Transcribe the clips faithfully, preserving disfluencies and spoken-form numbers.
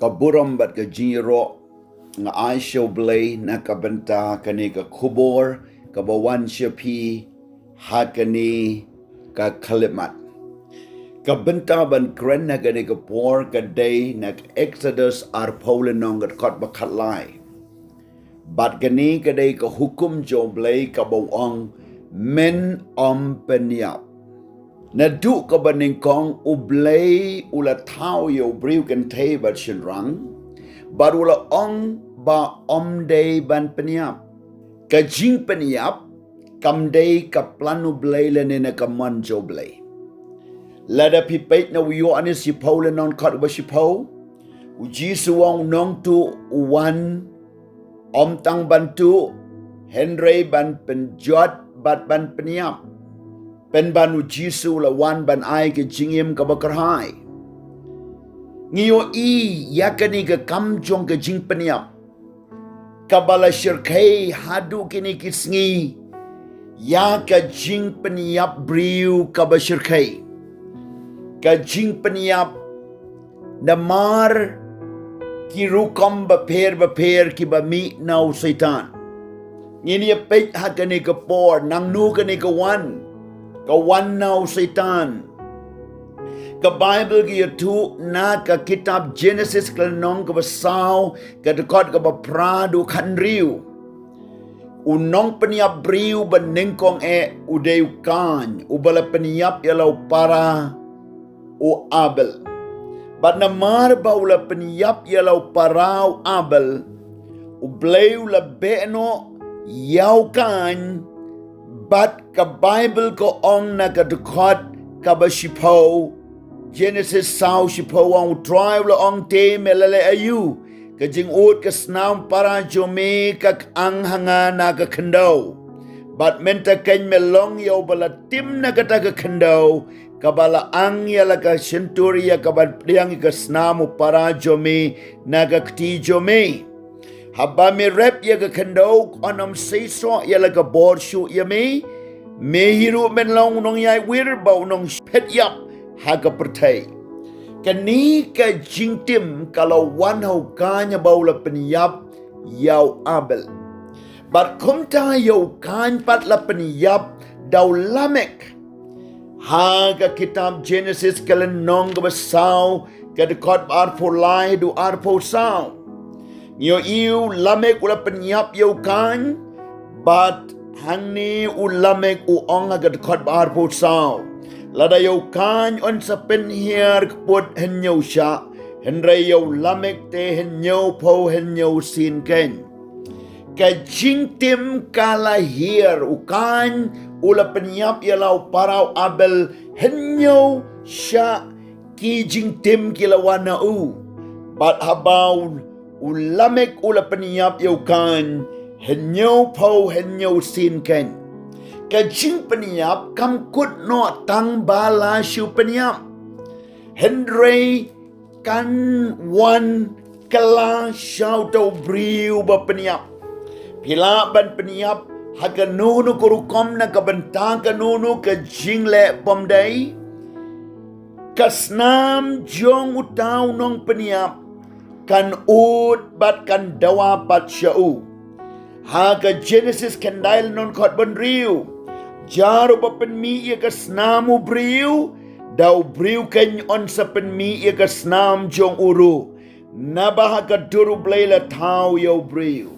Ka burom bad ka jingïaroh nga ai sha U Blei na ka bynta kane ka khubor kaba wan sha phi ha kane ka khyllipmat. Ka bynta ban kren ha kane ka por ka dei na ka Exodus arphew lynnong, ka dkhot ba khatlai. Bad kane ka dei ka hukum jong U Blei kaba u ong, men ym pynïap. Naduh kaba nyngkong U Blei u la thaw ïa u briew kynthei bad shynrang, bad u la ong ba ym dei ban pynïap. Ka jingpynïap kam dei ka plan U Blei lane na ka mon jong U Blei. Lada phi peit na u Ïoannis shiphew lynnong, dkhot ba shiphew, U Jisu u ong, u nongtuh u wan ym tang ban tuh, hynrei ban pynjot bad ban pynïap. Pynban U Jisu u la wan ban ai ka jingim kaba kyrhai. Ngi ïohi ïa kane ka kam jong ka jingpynïap kaba la shyrkhei haduh kine ki sngi ïa ka jingpynïap briew kaba shyrkhei. Ka jingpynïap namar ki rukom bapher bapher kiba mih na u Soitan. Ngin ïa peit ha kane ka por, nangno kane ka wan, ka wan na u Soitan. Ka Baibl ka ïathuh na ka kitab Jenesis ka lynnong kaba saw, ka dkhot kaba phra haduh khathynriew. U nongpynïap briew ba nyngkong eh u dei u Kain, uba la pynïap ïa la u para u Abel. Bad namar ba u la pynïap ïa la u para u Abel, U Blei u la beh noh ïa u Kain, bad ka Baibl ka ong na ka dkhot kaba shiphew, Jenesis saw shiphew, u ong, U Trai u la ong, te me la leh aïu? Ka jingud ka snam para jong me ka kyang ha nga na ka khyndew. Bad mynta keiñ me long ïa uba la tim na kata ka khyndew, kaba la ang ïa la ka shyntur ïa kaban pdiang ïa ka snam u para jong me na ka kti jong me. Haba me rep ïa ka khyndew, yn ym seisoh ïa la ka bor shuh ïa me. Me hi ruh men long u nongïaid wir bad u nongphet ïap ha ka pyrthei. Kane ka jingtim ka la wan ha u Kain haba u la pynïap ïa u Abel. Bad kumta ïa u Kain pat la pynïap da u Lamek. Ha ka kitab Jenesis ka lynnong kaba saw, ka dkhot ba arphew lai haduh arphew saw. Ngi ïohi u Lamek u la pynïap ïa u Kain, bad hangne u Lamek u ong ha ka dkhot ba arphew saw, lada ïa u Kain yn sa pynhiar kput hynñiew shah, hynrei ïa u Lamek te hynñiewphew hynñiew sien keiñ. Ka jingtim ka la hiar, u Kain u la pynïap ïa la u para u Abel hynñiew shah ki jingtim ki la wan na u. Bad haba u, u Lamek u la pynïap ïa u Kain hynñiewphew hynñiew sien keiñ. Ka jingpynïap kam kut noh tang ba la shu pynïap. Hynrei kan wan kylla sha uta u briew ba pynïap. Phi lah ban pynïap ha kano kano ka rukom na ka bynta kano kano ka jingleh bym dei. Ka snam jong uta u nongpynïap kan ud bad kan dawa pat sha u. Ha ka Jenesis khyndai lynnong dkhot ba hynriew. Jar uba pynmih ïa ka snam u briew, da u briew keiñ yn sa pynmih ïa ka snam jong u ruh. Naba ha ka dur U Blei la thaw ïa u briew.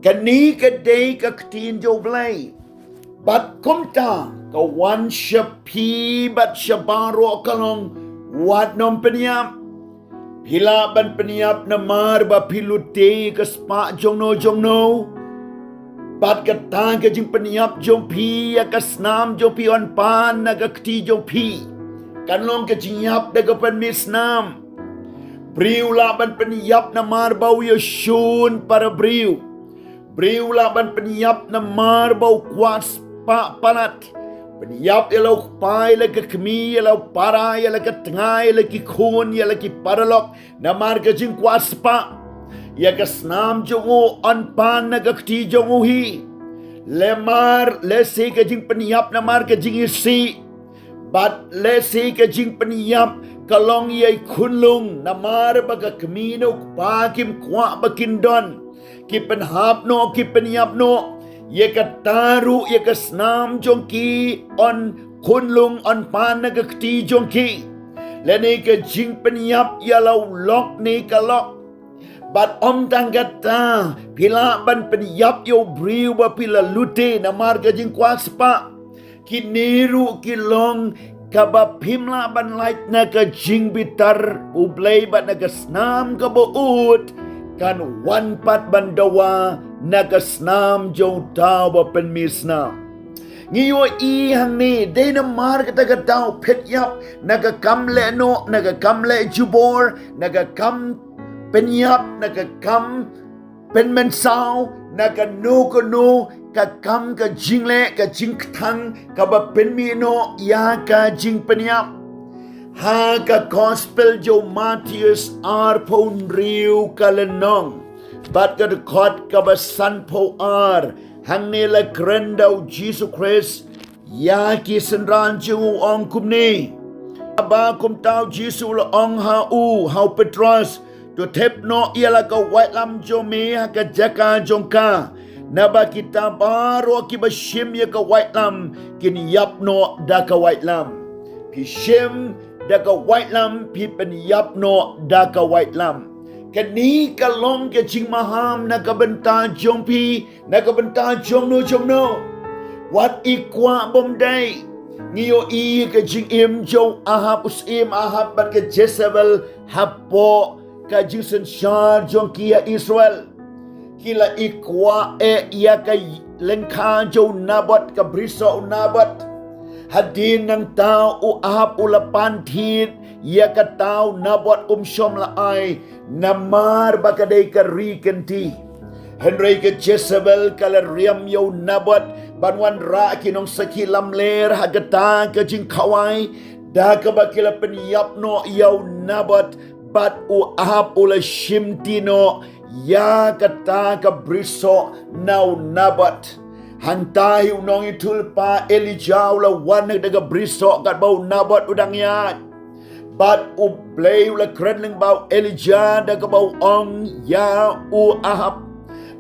Kane ka dei ka ktien jong U Blei. Bad kumta ka wan sha phi bad sha baroh ka long, wat nym pynïap. Phi lah ban pynïap namar ba phi lute ka spah jongno jongno. Bad kata ka jingpynïap jong phi ïa ka snam jong phi yn pan na ka kti jong phi. Kan long ka jingïap da ka pynmih snam. Briew lah ban pynïap namar ba u ïashun para briew. Briew lah ban pynïap namar ba u kwah spah palat. Pynïap ïa la u kpa, ïa la ka kmie, ïa la u para, ïa la ka tnga, ïa la ki khun, ïa la ki paralok, namar ka jingkwah spah. Ïa ka snam jong u yn pan na ka kti jong u hi. Namar lehse ka jingpynïap namar ka jingisih. Bad lehse ka jingpynïap ka long ïa i khunlung, namar ba ka kmie ne u kpa kim kwah ba kin don. Ki pynhap noh, ki pynïap noh ïa kata ruh, ïa ka snam jong ki yn khunlung, yn pan na ka kti jong ki. Lane ka jingpynïap ïa la u lok ne ka lok. Bad ym tang kata, phi lah ban pynïap ïa u briew ba phi la lute namar ka jingkwah spah. Kine ruh ki long kaba phim lah ban lait na ka jingbitar U Blei, bad na ka snam kaba ud kan wan pat ban dawa na ka snam jong uta uba pynmih snam. Ngi ïohi hangne, dei namar kata ka daw phet ïap, na ka kam leh noh, na ka kam leh jubor, na ka kam pynïap, na ka kam pynmynsaw, na kano kano ka kam ka jingleh, ka jingkthang kaba pynmih noh ïa ka jingpynïap. Ha ka Gospel jong u Mathaios arphew hynriew ka lynnong bad ka dkhot kaba sanphew ar, hangne la kren da u Jisu Khrist ïa ki synran jong u, ong kumne. Haba kumta u Jisu u la ong ha u, ha u Petros, to thep noh ïa la ka waitlam jong me ha ka jaka jong ka. Naba kita baroh kiba shim ïa ka waitlam kin ïap noh da ka waitlam. Phi shim da ka waitlam, phi pynïap noh da ka waitlam. Kane ka long ka jingmaham na ka bynta jong phi, na ka bynta jong no jong no. Wat i kwah bym dei. Ngi ïohi ka jingim jong u Ahab, u syiem Ahab bad ka Jezebel hapoh ka jingsynshar jong ki ha Israel. Ki la i kwah eh ïa ka lyngkha jong u Nabot, ka brisoh u Nabot. Hadien nangta u Ahab u la pan thied ïa kata u Nabot, um shym la ai, namar ba ka dei ka ri kynti. Hynrei ka Jezebel ka la riam ïa u Nabot ban wanrah ki nongsakhi lamler ha kata ka jingkhawai, da kaba ki la pynïap noh ïa u Nabot, bad u Ahab u la shimti noh ïa kata ka brisoh na u Nabot. Hangta hi u nongïathuhlypa Elijah u la wan da ka brisoh katba u Nabot u dang ïaid. Bad U Blei u la kren lyngba u Elijah da kaba u ong ïa u Ahab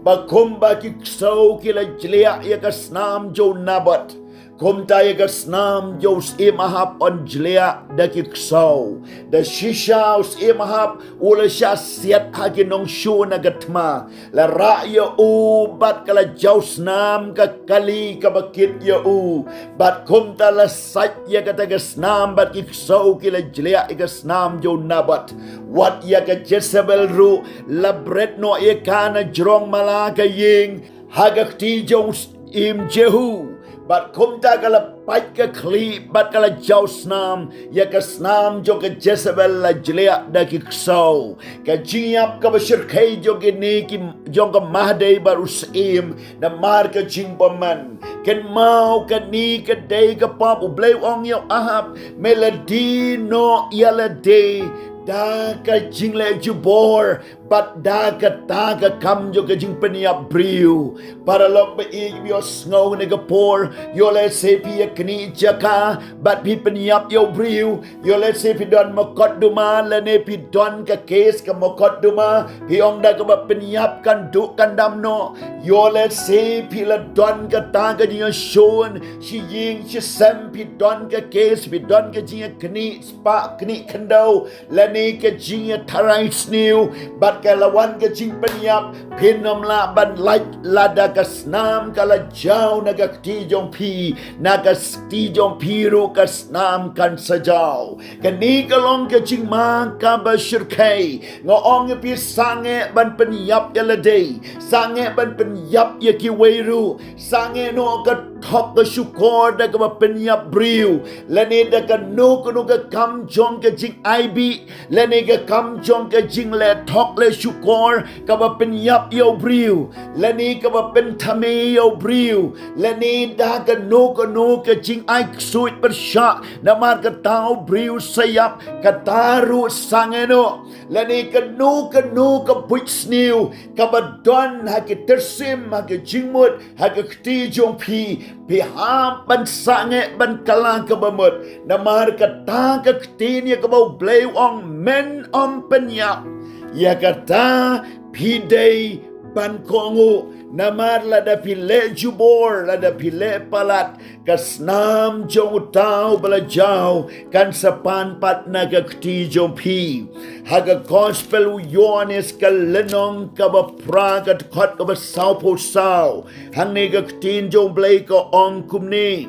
ba kumba ki ksew ki la jliah ïa ka snam jong u Nabot, kumta ïa ka snam jong u syiem Ahab yn jliah da ki ksew. Da shisha u syiem Ahab u la shah siat ha ki nongshun na ka thma. La rah ïa u bad ka la jaw snam ka kali kaba kit ïa u. Bad kumta la sait ïa kata ka snam bad ki ksew ki la jliah ïa ka snam jong u Nabot. Wat ïa ka Jezebel ruh la bret noh ïa ka na jrong mala ka ïing ha ka kti jong u syiem Jehu. Bad kumta ka la pait ka khlieh bad ka la jaw snam, ïa ka snam jong ka Jezebel la jliah da ki ksew. Ka jingïap kaba shyrkhei jong kine ki, jong ka Mahdi bad u syiem, namar ka jingbymman. Kynmaw, kane ka dei ka pop. U Blei u ong ïa u Ahab, me la die noh ïa lade da ka jingleh jubor bad da kata ka kam jong ka jingpynïap briew. Paralok ba ïeit, ïohsngew ne ka por, ïoh lehse phi ïa knieh jaka bad phi pynïap ïa u briew. Ïoh lehse phi don mukotduma lane phi don ka case ka mukotduma, phi ong da kaba pynïap kan duh kan dam noh. Ïoh lehse phi la don kata ka jingïashun shi ïing shi sem, phi don ka case, phi don ka jingïaknieh spah knieh khyndew lane ka jingïatharai sniew, bad ka la wan ka jingpynïap, phin ym lah ban lait lada ka snam ka la jaw na ka kti jong phi, na ka kti jong phi ruh ka snam kan sa jaw. Kane ka long ka jingma kaba shyrkhei. Nga ong ïa phi, sangeh ban pynïap ïa lade, sangeh ban pynïap ïa kiwei ruh, sangeh noh ka thok ka shukor da kaba pynïap briew, lane da kano kano ka kam jong ka jingaibih, lane ka kam jong ka jingleh thok leh shukor kaba pynïap ïa u briew, lane kaba pynthame ïa u briew, lane da kano kano ka jingai ksuid pyrshah namar kata u briew sa ïap, kata ruh sangeh noh. Lane kano kano ka buit sniew kaba don ha ki tyrsim, ha ki jingmut, ha ka kti jong phi, Phi hap ban sangeh ban kylla kaba mut. Namar kata ka ktien ïa kaba U Blei u ong, men ym pynïap. Ïa kata phi dei ban kohnguh. Namar lada phi leh jubor, lada phi leh palat, ka snam jong uta uba la jaw kan sa pan pat na ka kti jong phi. Ha ka gospel u Ïoannis ka lynnong kaba phra ka dkhot kaba sawphew saw, hangne ka ktien jong U Blei ka ong kumne: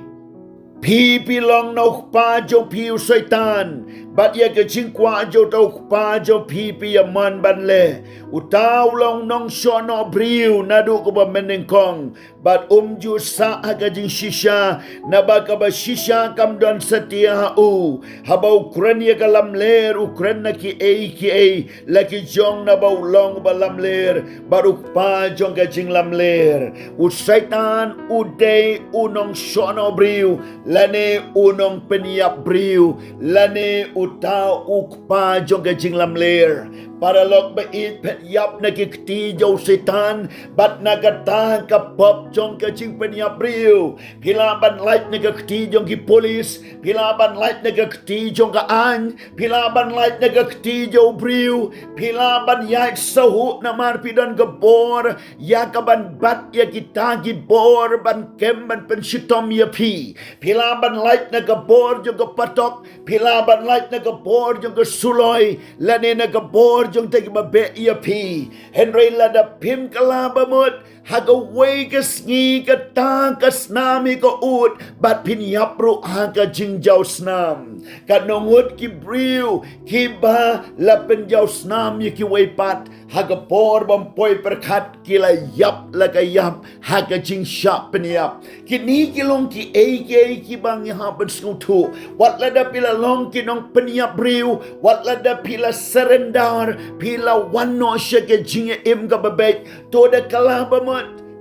Phi phi long na u kpa jong phi u Soitan, bad ïa ka jingkwah jong uta u kpa jong phi phi ïa mon ban leh. Uta u long nongshohnoh briew naduh kaba mynnyngkong, bad um ju sah ha ka jingshisha, naba kaba shisha kam don satia ha u. Haba u kren ïa ka lamler, u kren na kiei kiei, la ki jong naba u long uba lamler, bad u kpa jong ka jinglamler. U Soitan u dei u nongshohnoh briew, lane u nongpynïap briew, lane uta u kpa jong ka jinglamler. Paralok ba ïeit, phet ïap na ki kti jong u Soitan, bad na kata ka pop jong ka jingpynïap briew. Phi lah ban lait na ka kti jong ki pulit, phi lah ban lait na ka kti jong ka aiñ, phi lah ban lait na ka kti jong u briew, phi lah ban ïaid sahuh namar phi don ka bor, ïa kaban bat ïa kita ki bor ban kem ban pynshitom ïa phi. Phi lah ban lait na ka bor jong ka patok, phi lah ban lait na ka bor jong ka suloi, lane na ka bor jong kita kiba beh ïa phi. Hynrei lada phim kylla ba mut, ha kawei ka sngi kata ka snam hi ka ud, bad phin ïap ruh ha ka jingjaw snam. Katno ngut ki briew kiba la pynjaw snam ïa kiwei pat, ha ka por bym poi pyrkhat ki la ïap la ka ïap ha ka jingshah pynïap. Kine ki long kiei kiei kiba ngi hap ban sngewthuh. Wat lada phi la long ki nongpynïap briew, wat lada phi la surrender, phi la wan noh sha ka jingim kaba beit, to da kylla ba mut.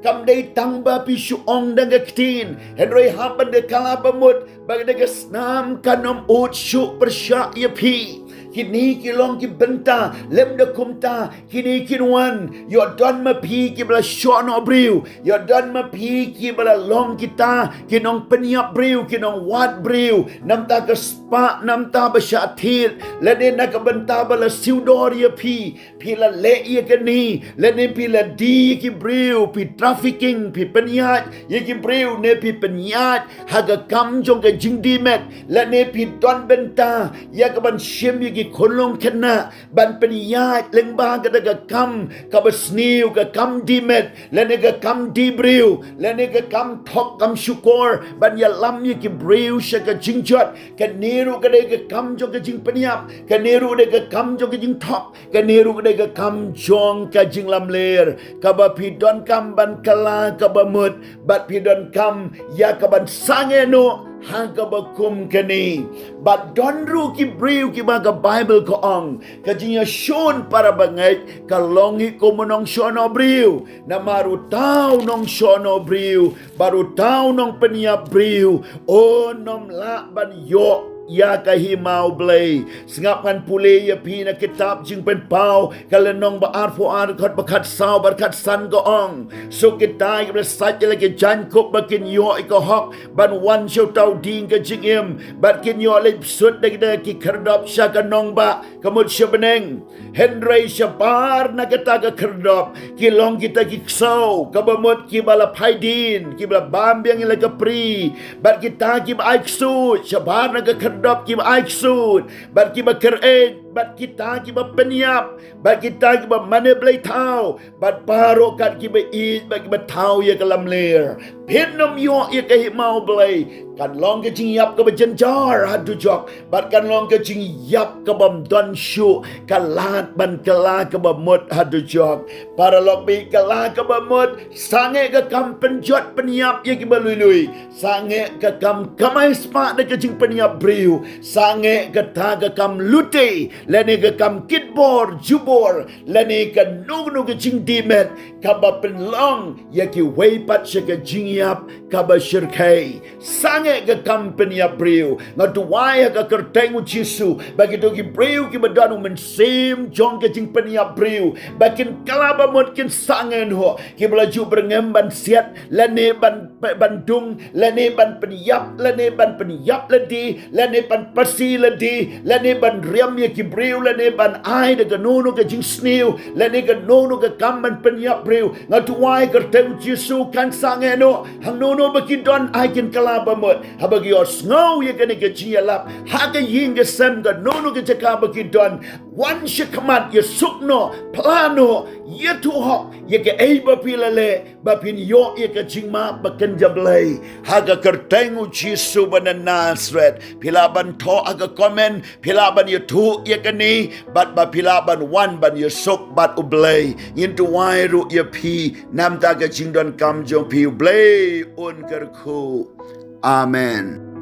Kam dei tang ba phi shu ong da ka ktien, hynrei hap ban da kylla ba mut, ba da ka snam kan ym ud shuh pyrshah ïa phi. Kine ki long ki bynta, lymda kumta, kine kin wan. Ïoh don ma phi kiba la shohnoh briew, ïoh don ma phi kiba la long kita ki nongpynïap briew, ki nongwad briew, namta ka spah, namta ba shah thied, lane na ka bynta ba la siew dor ïa phi. Phi la leh ïa kane, lane phi la die ïa ki briew, phi trafficking, phi pynïaid ïa ki briew, ne phi pynïaid ha ka kam jong ka jingdie met, lane phi don bynta ïa kaban shim ïa ki khunlung khynnah, ban pynïaid lyngba kata ka kam kaba sniew, ka kam die met, lane ka kam die briew, lane ka kam thok kam shukor, ban ïalam ïa ki briew sha ka jingjot. Kane ruh ka dei ka kam jong ka jingpynïap, kane ruh ka dei ka kam jong ka jingthok, kane ruh ka dei ka kam jong ka jinglamler. Kaba phi donkam ban kylla kaba mut, bad phi donkam ïa kaban sangeh noh ha kaba kum kane. Bad don ruh ki briew kiba ka Baibl ka ong, ka jingïashun para bangeit ka long hi kum u nongshohnoh briew. Namar uta u nongshohnoh briew bad uta u nongpynïap briew un ym lah ban ïoh ïa ka hima U Blei. Sngap ngan pule ïa phi na kitab Jingpynpaw, ka lynnong ba arphew ar, dkhot ba khatsaw bad khatsan ka ong: Suk kita kiba la sait ïa la ki jaiñkup ba kin ïoh ïa ka hok ban wan sha uta u dieng ka jingim, bad kin ïoh leit bsut da kita ki khyrdop sha ka nongbah ka mut sha bneng. Hynrei shabar na kata ka khyrdop ki long kita ki ksew, kaba mut kiba la phai dien, kiba la bam biang ïa la ka pri. Bad kita kiba ai ksuid shabar na ka khyrdop, kiba ai ksuid, bad kiba kyr-eit, bad kita kiba pynïap, bad kita kiba mane blei thaw, bad baroh kat kiba ïeit bad kiba thaw ïa ka lamler. Phin ym ïoh ïa ka hima U Blei. Kan long ka jingïap kaba jynjar ha dujok, bad kan long ka jingïap kabym don shuh ka lad ban kylla kaba mut ha dujok. Paralok ba ïeit, kylla kaba mut, sangeh ka kam pynjot pynïap ïa kiba lui lui, sangeh ka kam kamai spah da ka jingpynïap briew, sangeh kata ka kam lute lane ka kam kitbor jubor, lane kano kano ka jingdih met kaba pynlong ïa kiwei pat sha ka jingïap kaba shyrkhei. Sangeh ka kam pynïap briew. Nga duwai ha ka kyrteng u Jisu ba kito ki briew kiba don u mynsiem jong ka jingpynïap briew, ba kin kylla ba mut kin sangeh noh kiba la ju byrngem ban siat, lane ban, ban dung, lane ban pynïap, lane ban pynïap lade, lane ban pasi lade, lane ban riam ïa ki briew, lane ban ai da kano kano ka jingsniew, lane kano kano ka kam ban pynïap briew. Nga duwai ha ka kyrteng u Jisu, kan sangeh noh. Hangno hangno ba ki don, ai kin kylla ba mut haba ki ïohsngew ïa kane ka jingïalap ha ka ïing ka sem, kano kano ka jaka ba ki don. Wan shakhmat, ïasuk noh, phla noh, ïathuh hok ïa kaei ba phi la leh ba phin ïoh ïa ka jingmap ba kynja Blei. Ha ka kyrteng u Jisu ba na Nasareth, phi lah ban thoh ha ka comment, phi lah ban ïathuh ïa kane, bad ba phi lah ban wan ban ïasuk bad u Blei. Ngin duwai ruh ïa phi namar ka jingdonkam jong phi. U Blei un kyrkhu. Amen.